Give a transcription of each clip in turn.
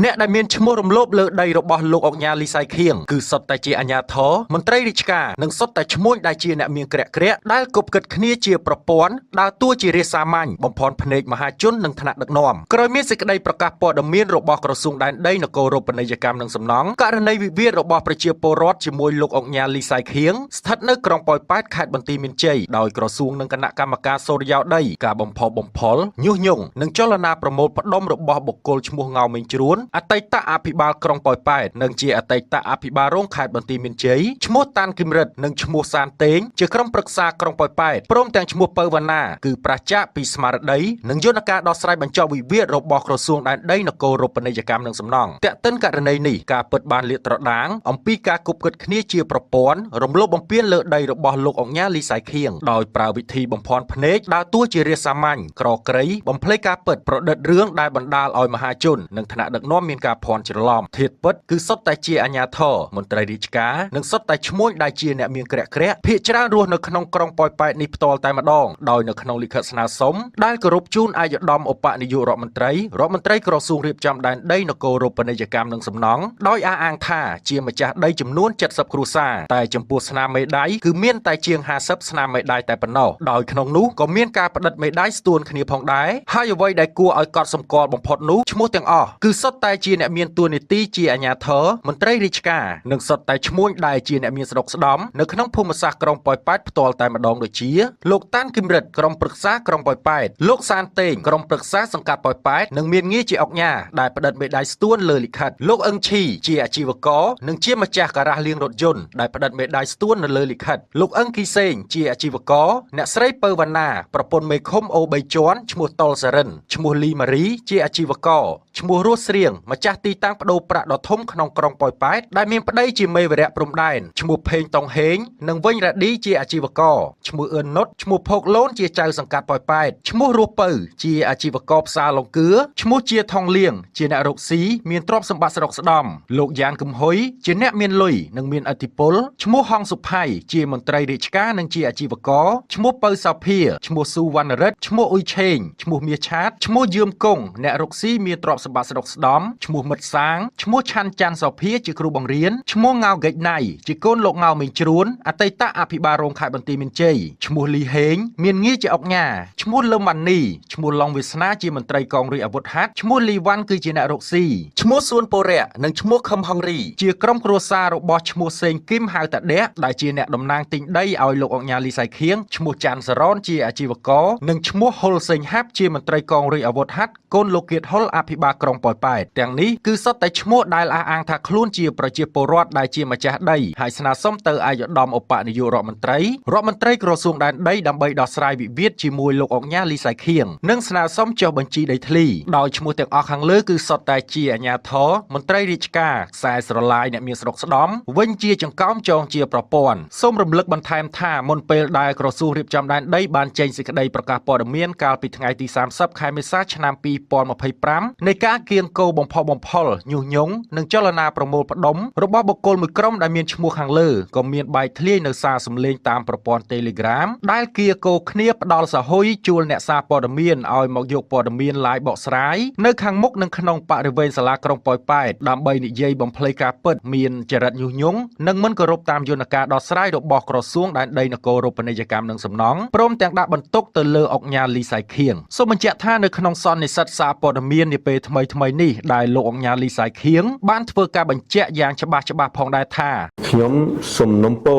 អ្នកដែលមានឈ្មោះរំលោភលើដីរបស់លោកអុកញ៉ាលីសៃខៀងគឺសុទ្ធតែជាអាជ្ញាធរមន្ត្រីរាជការនិងសុទ្ធតែឈ្មួញដែលជាអ្នកមានក្រាក់ក្រាក់ដែលគប់គិតគ្នាជាប្រព័ន្ធដើរតួជារាជសាមញ្ញបំភាន់ភ្នែកមហាជននិងថ្នាក់ដឹកនាំក្រោយមានសេចក្តីប្រកាសព័ត៌មានរបស់ក្រសួងដែនដីនគររូបនីយកម្មនិងសំណង់ករណីវិវាទរបស់ប្រជាពលរដ្ឋជាមួយលោកអុកញ៉ាលីសៃខៀងស្ថិតនៅក្រុងប៉ោយប៉ែតខេត្តបន្ទាយមានជ័យដោយក្រសួងនិងគណៈកម្មការសូរិយោដីការបំផុសបំផុលញុះញង់និងចលនាប្រមូលផ្ដុំរបស់បុគ្គលឈ្មោះង៉ៅមេងជ្រួនអតីតអភិបាលក្រុងប៉ោយប៉ែតនិងជាអតីតអភិបាលរងខេត្តបន្ទាយមានជ័យឈ្មោះតាន់គឹមរិទ្ធនិងឈ្មោះសានតេងជាក្រុមប្រឹក្សាក្រុងប៉ោយប៉ែតព្រមទាំងឈ្មោះពៅវណ្ណាគឺប្រាសចាកពីស្មារតីនិងយន្តការដោះស្រាយបញ្ចប់វិវាទរបស់ក្រសួងដែនដីនគររូបនីយកម្មនិងសំណង់តាក់ទិនករណីនេះការពិតបានលាតត្រដាងអំពីការគប់គិតគ្នាជាប្រព័ន្ធរំលោភបំពានលើដីរបស់លោកអុកញ៉ាលីសៃខៀងដោយប្រើវិធីបំភាន់ភ្នែកដើរតួជារាជសាមញ្ញក្រក្រៃបំភ្លេចការពិតប្រឌិតរឿងដែលបណ្ដាលឲ្យមហាជននិងថ្នាក់ដឹកនាំមានការភ័ន្តច្រឡំធាតុពិតគឺសុទ្ធតែជាអាជ្ញាធរមន្ត្រីរាជការនិងសុទ្ធតែឈ្មួញដែលជាអ្នកមានក្រាក់ក្រាក់ភាគច្រើនរស់នៅក្នុងក្រុងប៉ោយប៉ែតនេះផ្ទាល់តែម្ដងដោយនៅក្នុងលិខិតស្នើសុំដែលគោរពជូនឯកឧត្តមឧបនាយករដ្ឋមន្ត្រីរដ្ឋមន្ត្រីក្រសួងរៀបចំដែនដីនគររូបនីយកម្មនិងសំណង់ដោយអះអាងថាជាម្ចាស់ដីចំនួន70គ្រួសារតែចំពោះស្នាមមេដៃគឺមានតែជាង50ស្នាមមេដៃតែប៉ុណ្ណោះដោយក្នុងនោះក៏មានការផ្ដិតមេដៃស្ទួនគ្នាផងដែរហើយអ្វីដែលគួរឲ្យកត់សម្គាល់បំផុតនោះឈ្មោះទាំងអស់គឺសុទ្ធតែជាអ្នកមានតួនាទីជាអាជ្ញាធរមន្ត្រីរាជការនិងសុទ្ធតែឈ្មួញដែលជាអ្នកមានស្រុកស្ដំនៅក្នុងភូមិសាស្ត្រក្រុងប៉ោយប៉ែតផ្ទាល់តែម្ដងដូចជាលោកតាន់គឹមរិទ្ធក្រុមប្រឹក្សាក្រុងប៉ោយប៉ែតលោកសានតេងក្រុមប្រឹក្សាសង្កាត់ប៉ោយប៉ែតនិងមានងារជាអុកញ៉ាដែលផ្ដិតមេដៃស្ទួនលើលិខិតលោកអឹងឈីជាអាជីវករនិងជាម្ចាស់ការ៉ាស់លាងរថយន្តដែលផ្ដិតមេដៃស្ទួននៅលើលិខិតលោកអឹងគីសេងជាអាជីវករអ្នកស្រីពៅវណ្ណាប្រពន្ធមេឃុំអូបីជាន់ឈ្មោះតុលសារិនឈ្មោះលីម៉ារីជាអាជីវករឈ្មោះរស់ស្រៀងម្ចាស់ទីតាំងបដូរប្រាក់ដ៏ធំក្នុងក្រុងប៉ោយប៉ែតដែលមានប្តីជាមេវរៈព្រំដែនឈ្មោះផេងតុងហេងនិងវិញរ៉ាឌីជាអាជីវករឈ្មោះអឿននុតឈ្មោះភោគលូនជាចៅសង្កាត់ប៉ោយប៉ែតឈ្មោះរស់ពៅជាអាជីវករផ្សារលង្កឿឈ្មោះជាថងលៀងជាអ្នករកស៊ីមានទ្រព្យសម្បត្តិស្រុកស្ដំលោកយ៉ានកំហុយជាអ្នកមានលុយនិងមានឥទ្ធិពលឈ្មោះហងសុផៃជាមន្ត្រីរាជការនិងជាអាជីវករឈ្មោះពៅសោភាឈ្មោះស៊ូវណ្ណរិទ្ធឈ្មោះអ៊ុយឆេងឈ្មោះមាសឆាតឈ្មោះយឿមគង់អ្នករកស៊ីមានទ្រព្យសម្បត្តិស្រុកស្ដំឈ្មោះមិត្តសាងឈ្មោះឆាន់ច័ន្ទសោភាជាគ្រូបង្រៀនឈ្មោះង៉ៅហ្គិចណៃជាកូនលោកង៉ៅមេងជ្រួនអតីតអភិបាលរងខេត្តបន្ទាយមានជ័យឈ្មោះលីហេងមានងារជាអុកញ៉ាឈ្មោះលឹមវ៉ាន់នីឈ្មោះឡុងវាសនាជាមន្ត្រីកងរាជអាវុធហត្ថឈ្មោះលីវ៉ាន់គឺជាអ្នករកស៊ីឈ្មោះសួនពរៈនិងឈ្មោះខឹមហង្រីជាក្រុមគ្រួសាររបស់ឈ្មោះសេងគឹមហៅតាដេកដែលជាអ្នកតំណាងទិញដីឲ្យលោកអុកញ៉ាលីសៃខៀងឈ្មោះច័ន្ទសរនជាអាជីវករនិងឈ្មោះហ៊ុលសេងហាប់ជាមន្ត្រីកងរាជអាវុធហត្ថកូនលោកគៀតហ៊ុលអភិបាលក្រុងប៉ោយប៉ែតទាំងនេះគឺសុទ្ធតែឈ្មោះដែលអះអាងថាខ្លួនជាប្រជាពលរដ្ឋដែលជាម្ចាស់ដីហើយស្នើសុំទៅឯកឧត្តមឧបនាយករដ្ឋមន្ត្រីរដ្ឋមន្ត្រីក្រសួងដែនដីដើម្បីដោះស្រាយវិវាទជាមួយលោកអុកញ៉ាលីសៃខៀងនិងស្នើសុំចុះបញ្ជីដីធ្លីដោយឈ្មោះទាំងអស់ខាងលើគឺសុទ្ធតែជាអាជ្ញាធរមន្ត្រីរាជការខ្សែស្រឡាយអ្នកមានស្រុកស្ដំវិញជាចង្កោមចងជាប្រព័ន្ធសូមរំលឹកបន្ថែមថាមុនពេលដែលក្រសួងរៀបចំដែនដីបានចេញសេចក្តីប្រកាសព័ត៌មានកាលពីថ្ងៃទី30ខែមេសាឆ្នាំ2025នៃការគៀងគោបំផុសបំផុលញុះញង់និងចលនាប្រមូលផ្ដុំរបស់បុគ្គលមួយក្រុមដែលមានឈ្មោះខាងលើក៏មានបែកធ្លាយនៅសារសំឡេងតាមប្រព័ន្ធ Telegram ដែលគៀគោគ្នាផ្ដាល់សហុយជួលអ្នកសារព័ត៌មានឲ្យមកយកព័ត៌មានឡាយបកស្រាយនៅខាងមុខនិងក្នុងបរិវេណសាលាក្រុងប៉ោយប៉ែតដើម្បីនិយាយបំភ្លៃការពិតមានចរិតញុះញង់និងមិនគោរពតាមយន្តការដោះស្រាយរបស់ក្រសួងដែនដីនគររូបនីយកម្មនិងសំណង់ព្រមទាំងដាក់បន្ទុកទៅលើអុកញ៉ាលីសៃខៀងសូមបញ្ជាក់ថានៅក្នុងសន្និសីទសារព័ត៌មាននាពេលថ្មីៗនេះដែលលោកអុកញ៉ាលីសៃខៀងបានធ្វើការបញ្ជាក់យ៉ាងច្បាស់ផងដែរថាខ្ញុំសំណុំពោ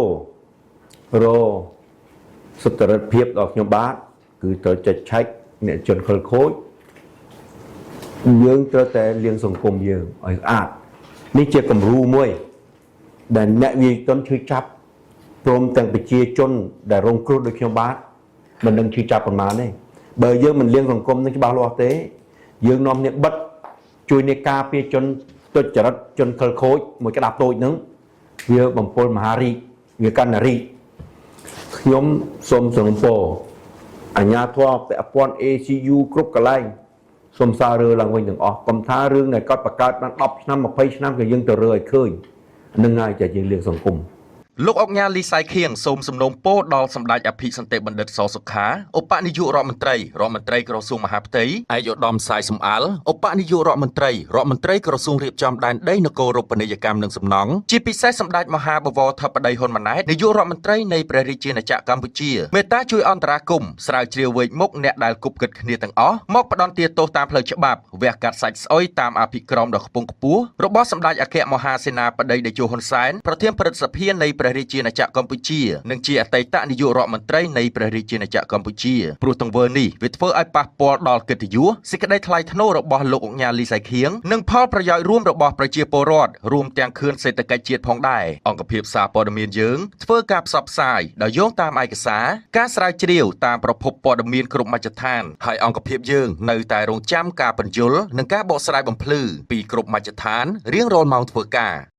រសុចរិតភាពដល់ខ្ញុំបាទគឺត្រូវចែកឆែកអ្នកជនខិលខូចយើងត្រូវតែលាងសង្គមយើងឲ្យស្អាតនេះជាគំរូមួយដែលអ្នកវាយតុនឈឺចាប់ព្រមទាំងប្រជាជនដែលរងគ្រោះដូចខ្ញុំបាទមិននឹងឈឺចាប់ប្រមាណទេបើយើងមិនលាងសង្គមនឹងច្បាស់លាស់ទេយើងនាំអ្នកបិទជួយនៃការពារជនទុច្ចរិតជនខិលខូចមួយក្តាប់តូចហ្នឹងវាបំពុលមហារីកវាកាន់តែរីកខ្ញុំសូមសំណូមពរអាជ្ញាធរពាក់ព័ន្ធ ACU គ្រប់កន្លែងសូមសាររើឡើងវិញទាំងអស់កុំថារឿងដែលគាត់បង្កើតបាន10ឆ្នាំ20ឆ្នាំក៏យើងទៅរើឲ្យឃើញនឹងហើយតែយើងលាងសង្គម។ លោកអុកញ៉ាលីសៃខៀងសូមសំណូមពរដល់សម្ដេចអភិសន្តិបណ្ឌិតសសុខាឧបនាយករដ្ឋមន្ត្រីរដ្ឋមន្ត្រីក្រសួងមហាផ្ទៃឯកឧត្តមសាយសំអាល់ឧបនាយករដ្ឋមន្ត្រីរដ្ឋមន្ត្រីក្រសួងរៀបចំដែនដីនគររូបនីយកម្មនិងសំណង់ជាពិសេសសម្ដេចមហាបវរធិបតីហ៊ុនម៉ាណែតនាយករដ្ឋមន្ត្រីនៃព្រះរាជាណាចក្រកម្ពុជាមេត្តាជួយអន្តរាគមន៍ស្រាវជ្រាវវែកមុខអ្នកដែលគប់គិតគ្នាទាំងអស់មកផ្ដន្ទាទោសតាមផ្លូវច្បាប់វះកាត់សាច់ស្អុយតាមអភិក្រមដ៏ខ្ពង់ខ្ពស់របស់សម្ដេចអគ្គមហាសេនាបតីតេជោហ៊ុនសែនប្រធានព្រឹទ្ធសភានៃព្រះរាជាណាចក្រកម្ពុជានិងជាអតីតនាយករដ្ឋមន្ត្រីនៃព្រះរាជាណាចក្រកម្ពុជាព្រោះទង្វើនេះវាធ្វើឲ្យប៉ះពាល់ដល់កិត្តិយសសេចក្តីថ្លៃថ្នូររបស់លោកឧកញ៉ាលីសៃខៀងនិងផលប្រយោជន៍រួមរបស់ប្រជាពលរដ្ឋរួមទាំងខឿនសេដ្ឋកិច្ចជាតិផងដែរអង្គភាពសារព័ត៌មានយើងធ្វើការផ្សព្វផ្សាយដោយយោងតាមឯកសារការស្រាវជ្រាវតាមប្រភពព័ត៌មានគ្រប់មជ្ឈដ្ឋានហើយអង្គភាពយើងនៅតែរងចាំការពន្យល់និងការបកស្រាយបំភ្លឺពីគ្រប់មជ្ឈដ្ឋានរៀងរាល់ម៉ោងធ្វើការ។